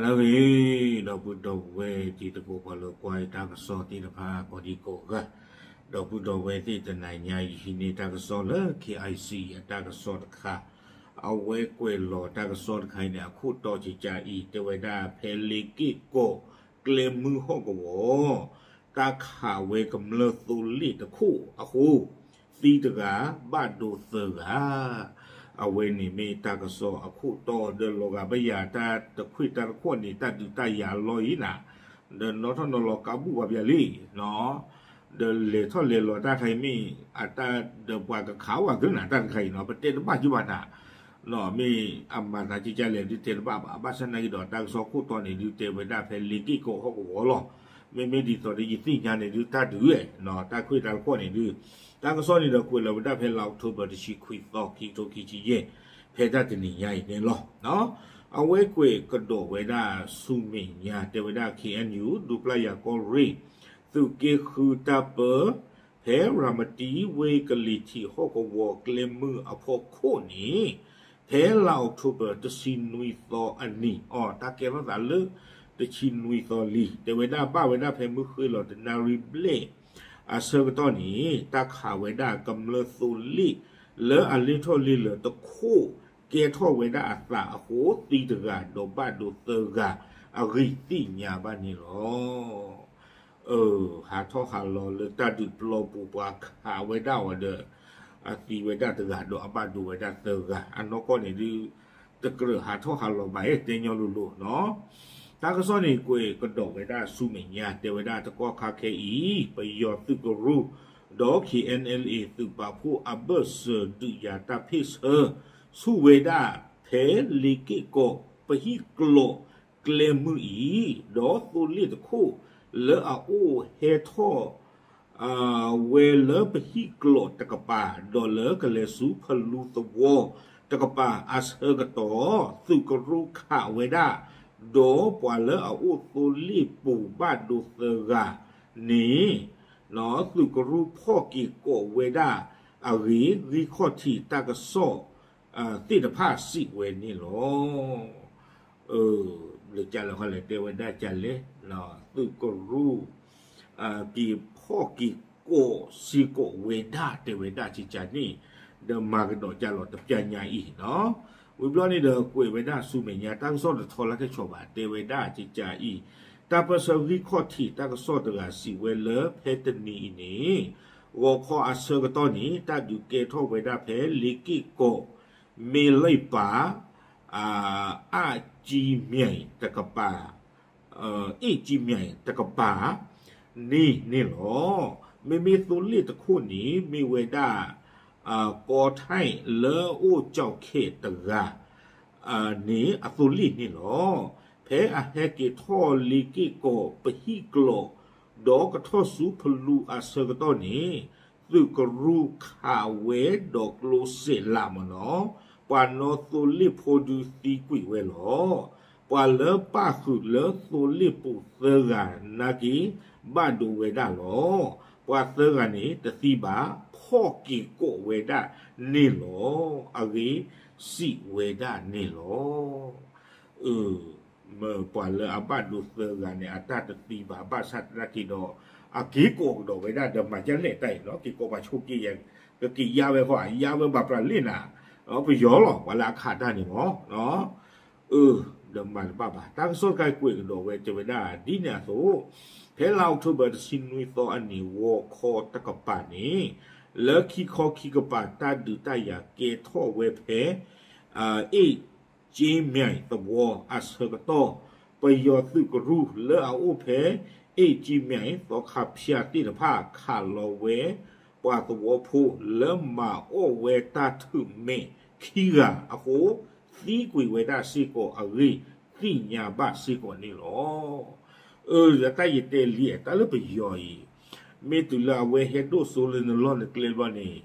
အဂ့ၢ်, ဒီပုၢ်ဒီဝဲၢ်တံၤသကိးပှၤလၢကွၢ်တၢ်ကစီၣ်သ့ၣ်တဖၣ်ကိးဒံကိးဂၤ, ဒီပုၢ်ဒီဝဲၢ်သ့ၣ်တနၤညါအံၤဟံးန့ၢ်တၢ်ကစီၣ်လၢ KIC အတၢ်ကစီၣ်တခါ, အဝဲကွဲးလီၤတၢ်ကစီၣ်တခါအံၤန့ၣ် အခိၣ်တီကကးအံၤ တဲဝဲဒၣ်ဖဲလ့ၤက့ၣ်ကီး ကျဲမုၢ်ဟီၣ်ကဝီၤ တၢ်ခးဝဲကမျၢၢ်သိလ့ၣ်တခိၣ်အဃိ သံတဂၤ ဘၣ်ဒိသၢဂၤ အဝဲန့ၣ်မ့ၢ်တၢ်ကစီၣ်အခိၣ်တီ ဒီးလီၤဂာ်ဘၣ်ယၤတၢ်တခွ့တၢ်တခီၣ်န့ၣ် တၢ်ဒုးတၢ်ယၤအလီၢ်အံၤနၤ, ဒီးနီၢ်ထီၣ်နီၢ်လီၤကးဘူၣ်ဘၣ်ပျၢၤလံ, ဒီးလဲၤထီၣ်လဲၤလီၤတၢ်ခါအံၤမ့ၢ် အတၢ်ဒီးပှၤကခးဝဲကနၤ တၢ်တခါအံၤနီၤ ပတဲတဘၣ်က့ၤဘၣ်နၤ မ့ၢ်အမၤသးကကလဲၣ်ဒုးတဲတဘၣ်ဘၣ် ဘၣ်ဆၣ်နာ်က့ဒီး တၢ်ကစီၣ်ခိၣ်တီန့ၣ်ဒုးတဲဝဲဒၣ်ဖဲလ့ၤက့ၣ်ကီးဟီၣ်ကဝီၤလီၤ. မ့မ့ၢ်ဒ်သိးဒီးယသ့ၣ်ညါန့ၣ်ဒုး တၢ်ဒုးဝဲ တၢ်ခွ့တၢ်တခီၣ်န့ၣ်ဒုး တၢ်ကစီၣ်န့ၣ်ဒီးကွဲးလီၤဝဲဒၣ်ဖဲလါအီးကထိဘၢၣ် တဆံခွံသီ ခံကထိခံဆံယဲၢ် ဖဲတၢ်တနံၤညါအံၤန့ၣ်လီၤ. အဝဲကွဲးကဒီးဝဲဒၣ်ဆူမဲာ်ညါ တဲဝဲဒၣ် KNU ဒူပျၢ်ယၤကီၢ်ရ့ၣ် သုးက့ဃုတၢ်ပၢ ဖဲရၤမတံဝ့ၢ်ကလံၤထံးဟီၣ်ကဝီၤကျဲမုၢ်အဖီခိၣ်န့ၣ် ဖဲလါအီးကထိဘၢၣ် တဆံနွံသီအနံၤ အီၤ တၢ်ကဲထီၣ်သးလၢ တဆံနွံသီလံ တဲဝဲဒၣ်ဘၣ်ဝဲဒၣ်ဖဲမုၢ်ဃ့လီၤတနၣ်ရံၣ်ဘျဲၣ် အဆၢကတီၢ်န့ၣ် တၢ်ခးဝဲဒၣ်ကမျၢၢ်သိလ့ၣ် လၢအလ့ၢ်ထီၣ်လ့ၢ်လၢတခိၣ် ကဲထီၣ်ဝဲဒၣ်အသးအဃိ သံတဂၤဒီးဘၣ်ဒိသၢဂၤ အဂ့ၢ်သ့ၣ်ညါဘၣ်န့ၣ်လီၤ. ဟးထီၣ်ဟးလီၤလၢတၢ်ဒုးပျီပူၤ ပှၤခးဝဲဒၣ်အီၤဒီး အသံဝဲဒၣ်တဂၤဒီးအဘၣ်ဒိဝဲဒၣ်သၢဂၤ အနီၢ်ကီၢ်န့ၣ်ဒုး တကြၢးဟးထီၣ်ဟးလီၤဘၣ် တဲညီလိၤလိၤနီၤ. တၢ်ကစီၣ်န့ၣ်ကွဲးကဒီးဝဲဒၣ်ဆူမဲာ်ညါ တဲဝဲဒၣ်တကီၢ်ခါခဲအံၤ ပယီၤသုးကရူၢ် ဒီး KNLA သုးပာ်ဖှိၣ်အဘၢၣ်စၢၤဒုးယၤတၢ်ဖ့ၣ်ဆၢ ဆူၣ်ဝဲဒၣ်ဖဲလ့ၤက့ၣ်ကီး ပဟံၣ်ကျိးကျဲမုၢ်အံၤ ဒီးသိလ့ၣ်တခိၣ်လၢအအိၣ်ဟဲထီၣ် ဝဲလၢပဟံၣ်ကျိးတကပၤ ဒီးလၢကလဲၤဆူဖလူသဝီတကပၤအဆၢကတီၢ် သုးကရူၢ်ခးဝဲဒၣ် ဒီးပှၤလၢအအိၣ်သိလ့ၣ်ပူၤဘၣ်ဒိသၢဂၤန့ၣ် သုးကရူၢ်ဖီၣ်က့ၤကိးဝဲဒၣ်အဂ့ၢ် ဂံၢ်ခီၣ်ထံးတၢ်ကစီၣ်သ့ၣ်တဖၣ်စံးဝဲန့ၣ်လီၤ. လၢကလဲၤခီလဲၤတဲဝဲဒၣ်ကလဲၣ် သုးကရူၢ် က့ၤဖီၣ်က့ၤကိးစ့ၢ်ကီးဝဲဒၣ် တဲဝဲဒၣ်ကကန့ၣ် ဒီးမၤကဒီးကလီၤတပျၢ်ညါအံၤနီၤ. ဝံၤဘျီန့ၣ်ဒီးကွဲးဝဲဒၣ်ဆူမဲာ်ညါ တၢ်ကစီၣ်တထီလၢခဲဆီဘၣ် တဲဝဲဒၣ်ကကအံၤ တၢ်ပၢၢ်ဆၢဂံၢ်ခီၣ်ထံးတၢ်ကစီၣ်တဂၤစံးဝဲလၢဖဲတနံၤအံၤန့ၣ် ဂီၤခီအဆၢကတီၢ်န့ၣ် တၢ်ဒုးကဲထီၣ်ဝဲဒၣ်ဖဲလ့ၤက့ၣ်ကီး မ့ၢ်လံပၣ် အၣ်ကၠံမၠဲၣ်တကပၤ အ့ၣ်ကၠံမၠဲၣ်တကပၤန့ၣ်န့ၣ်လီၤ. မ့မ့ၢ်သိလ့ၣ်တခိၣ်န့ၣ် မ့ၢ်ဝဲဒၣ် ကီထဲၣ်လၢအိၣ်ကၠီၣ်ခဲၣ်တဂၤ န့ၣ်အသိလ့ၣ်န့ၣ်လီၤ. ဖဲအဟဲက့ၤထီၣ်လ့ၤက့ၣ်ကီးပဟံၣ်ကျိး ဒီးကထီၣ်ဆူဖလူအဆၢကတီၢ်န့ၣ် သုးကရူၢ်ခးဝဲဒီးကျိစဲးလးမ့ၢ်နီၤ ပှၤနီၣ်သိလ့ၣ်ဖိဒုသံကွံာ်ဝဲလီၤ. ပှၤလၢပၣ်ဃုာ်လၢသိလ့ၣ်ပူၤသၢဂၤနာ်က့ ဘၣ်ဒိဝဲဒၣ်လီၤ. ပှၤသၢဂၤန့ၣ်တသံဘၣ် ဖီၣ်က့ၤကိးဝဲဒၣ်န့ၣ်လီၤ. အဂ့ၢ်စံးဝဲဒၣ်န့ၣ်လီၤ. မ့ၢ်ပှၤလၢအဘၣ်ဒိသၢဂၤန့ၣ် အတၢ်တသံဘၣ် ဘၣ်ဆၣ်သနာ်က့ဒီး အက့ၤကိးကဒီးဝဲဒၣ်ဒီးမၤဒ်လဲၣ်တၢ်အံၤနီၤ က့ၤကိးပှၤဆိးက့ယဲၢ် ကက့ၤယါဝဲဃီ ယါဝဲဘၣ်ပြးလ့ၣ်နၤ ပယီၤလီၤ ပှၤလၢအခးတၢ်န့ၣ်မ့ၢ် ဒီးမၤတဘၣ်ဘၣ် တၢ်ကစီၣ်တခါကွဲးကဒီးဝဲတဲဝဲဒၣ် ဒ်န့ၣ်အသိး ဖဲလါအီးကထိဘၢၣ် တဆံနွံသီအနံၤ ဂီၤခီတကပၤန့ၣ် လၢခံခီခံကပၤတၢ်ဒုးတၢ်ယၤကဲထီၣ်ဝဲဖဲ အ့ၣ်ကၠံမၠဲၣ်သဝီအဆၢကတီၢ် ပယီၤသုးကရူၢ်လၢအအိၣ်ဖဲ အ့ၣ်ကၠံမၠဲၣ် သီခါဖၠၣ်သ့ၣ်တဖၣ် ခးလီၤဝဲ ပှၤသဝီဖိလၢမၤအီၣ်ဝဲတၢ်ထုးမဲာ်ခံဂၤအဃိ သံကွံာ်ဝဲဒၣ်စ့ၢ်ကီးအဂ့ၢ်သ့ၣ်ညါဘၣ်စ့ၢ်ကီးန့ၣ်လီၤ. အၢ တၢ်ယတဲလံ တၢ်လၢပယီၤအံၤ မ့ၢ်တုၤလၢအဝဲဟဲဒိၣ်စိလၢနလီၢ်နကျဲဘျီန့ၣ်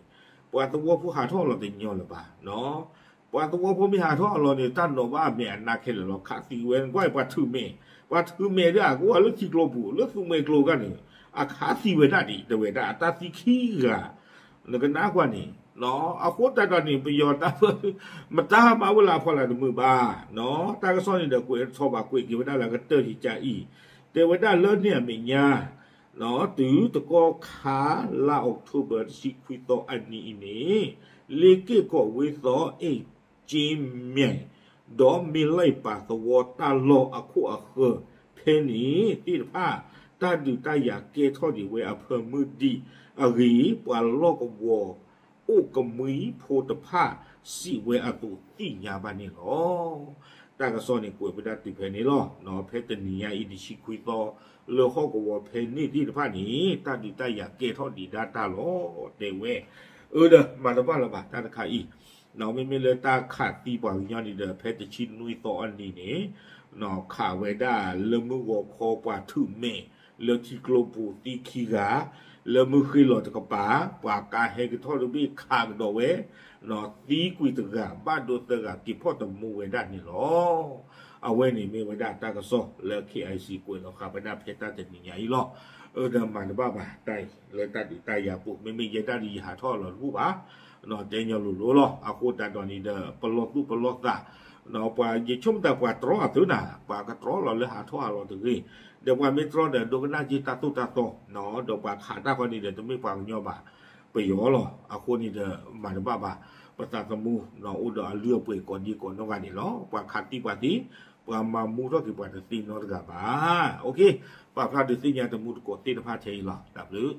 ပှၤသဝီဖိဟးထီၣ်လီၤတညီလၢၤဘၣ်. ပှၤသဝီဖိမ့ၢ်ဟးထီၣ်အလီၢ်န့ၣ် တၢ်နီၤဘၣ်အမဲာ်အနါခဲလၢာ်လီၤ ခးသံဝဲ နကွၢ်အံၤပှၤထုးမဲာ် ပှၤထုးမဲာ်ဒ်အကအိၣ်လၢထံကျိပူၤ လၢသူမှဲကျိခါန့ၣ် အခးသံဝဲဒၣ်ဒံး တဲဝဲဒၣ် အတၢ်သံခံဂၤ နကနၣ်ကွၢ်န့ၣ် အဃိသတးဒီးန့ၣ် ပယီၤတၢ်ပၢ မတၤမၤဝဲလၢအဖီလာ်တမုာ်ဘၣ်. တၢ်ကစီၣ်န့ၣ်ဒီးကွဲးထီၣ်ဘၣ် ကွဲးက့ၤဝဲဒၣ်လၢအကတၢၢ်ယကၢအံၤ, တဲဝဲဒၣ်လၢန့ၣ်အမဲာ်ညါ တုၤသကိးခါ လါအီးကထိဘၢၣ် တဆံခွံသီအနံၤအံၤန့ၣ် လ့က့ၢ်ကီၣ်ဝ့သီ အ့ၣ်ကၠ့မၠဲၣ် ဒီးမ့ၢ်လံၣ်ပာ်သဝီတၢ်လီၢ်အခိၣ်အဃၢၤဖဲန့ၣ်သ့ၣ်တဖၣ် တၢ်ဒုးတၢ်ယၤကဲထီၣ်ဒံးဝဲအဖၢမုၢ်ဒံးအဂ့ၢ် ပှၤလီၢ်ကဝီၤ အိၣ်ကမှံဖိတဖၣ် စံးဝဲအသိးသ့ၣ်ညါဘၣ်န့ၣ်လီၤ. တၢ်ကစီၣ်န့ၣ်ကွဲးဝဲဒၣ်တုၤဖဲန့ၣ်လီၤ. ဖဲတနံၤညါအံၤ တဆံခွံသီ လၢဟီၣ်ကဝီၤဖဲန့ၣ်သ့ၣ်တဖၣ်န့ၣ် တၢ်ဒုးတၢ်ယၤကဲထီၣ်ဒံးဒၣ်တၢ်လီၤ တဲဝဲ. အၢ ဒီးမၤတဘၣ်လၢၤဘၣ် တၢ်တခါအံၤ မ့မ့ၢ်လၢတၢ်ခးသံပှၤကညီန့ၣ်ဒီး ဖဲတဆံနွံသီအနံၤန့ၣ် ခးဝဲဒၣ်လၢမုၢ်ဂီၤခီ ပှၤထုးမဲာ်လၢထံကျိပူၤသံခံဂၤ, လၢမုၢ်ဃ့ၢ်လီၤတကပၤ ပှၤကါဟဲကထီၣ်တဘ့ၣ်ခးကဒီးဝဲ သံကွံာ်တဂၤ ဘၣ်ဒိသၢဂၤ က့ၤဖီၣ်တမူဝဲဒၣ်န့ၣ်လီၤ. အဝဲန့ၣ်မ့ၢ်ဝဲဒၣ်တၢ်ကစီၣ်လၢ ခ့ၣ်အၣ်အံၣ်စံၣ် ကွဲးလီၤဃာ်ဝဲဒၣ်ဖဲတၢ်တနံၤညါအံၤလီၤ. အၢ ဒီးမၤတဘၣ်ဘၣ် တၢ်လၢတၢ်ဒုးတၢ်ယၤပူၤ မ့မ့ၢ်ယဲဒၣ်ဒီးယဟးထီၣ်လီၤတဘူၣ်ဘၣ် တဲညီလိၤလိၤလီၤ. အဃိသတးဒီးန့ၣ်ဒီး ပလီၢ်သူၣ်ပလီၢ်သး ပှၤယဆိကမိၣ်တၢ်ပှၤတြီအသုးနၤ ပှၤကတြီလီၤလၢဟးထီၣ်ဟးလီၤတဂ့ၤ, ဒီးပှၤမ့ၢ်တြီဒီး ဒိကနၣ်က့တၢ်သိၣ်တၢ်သီ ဒီးပှၤခးတၢ်ဃီန့ၣ်ဒီး တမ့ၢ်ပှၤကညီဘၣ် ပယီၤလီၤ. အဃိန့ၣ်ဒီး မၤတဘၣ်ဘၣ် ပသးသမူ အိၣ်ဒီးအလုၢ်အပှ့ၤကိးဒံကိးနီၢ်ဂၤန့ၣ်လီၤ. ပှၤခးသံပှၤသ့ ပှၤမၤမူထီၣ်က့ၤပှၤတသ့နီတဂၤဘၣ်. ပာ်ဖျါဒုးသ့ၣ်ညါတမူတကိးသ့ၣ်တဖၣ်ထဲအံၤလီၤ. တၢ်ဘျုး